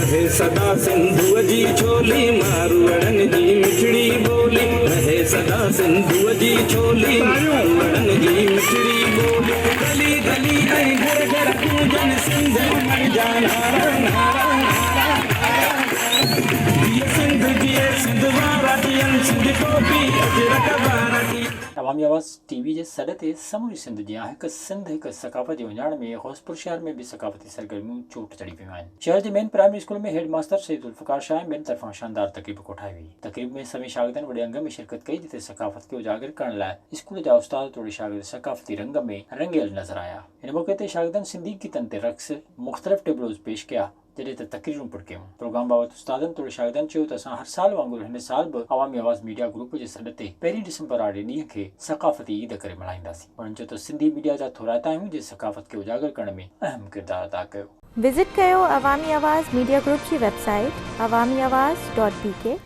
رهي سدا سنڌوء جي ڇولي، ماروئڙن جي مٺڙي ٻولي، رهي سدا سنڌوء جي ڇولي، ماروئڙن جي مٺڙي ٻولي، گلي گلي ۽ گهر گهر گونجن سنڌ امڙ جا نعرا، نعرا، نعرا، نعرا، جيئي سنڌ جيئي سنڌ وارا جيئن سنڌ ٽوپي اجرڪ وارا جيئن. عوامي آواز ٽي وي جي سڏ تي سموري سنڌ جيان هڪ سنڌ هڪ ثقافت جي اهڃاڻ ۾ غوثپور شهر ۾ به ثقافتي سرگرميون چوٽ چڙهي ويون آهن. شهر جي main primary school ۾ head master Syed Zulfiqar Shah ۽ ٻين طرفان شاندار تقريب ڪوٺائي وئي. تقريب ۾ سوين شاگردن وڏي انگ ۾ شرڪت ڪئي جتي ثقافت کي اجاگر ڪرڻ لاء اسڪول جا استاد توڙي شاگرد ثقافتي رنگ ۾ رڱيل نظر آيا. ان موقعي تي شاگردن سنڌي گيتن تي رقص، مختلف ٽيبلوز پيش ڪيا جڏهن ته تقريرون پڻ ڪيون. پروگرام بابت استادن توڙي شاگردن چيو ته اسان هر سال وانگر هن سال به عوامي آواز ميڊيا گروپ جي سڏ تي پهرين ڊسمبر واري ڏينهن کي ثقافتي عيد ڪري ملهائينداسين. هنن چيو ته سنڌي ميڊيا جا ٿورائتا آهيون جنهن ثقافت کي اجاگر ڪرڻ ۾ اهم ڪردار ادا ڪيو. وزٽ ڪيو عوامي آواز ميڊيا گروپ جي website Awami Awaz dot P K.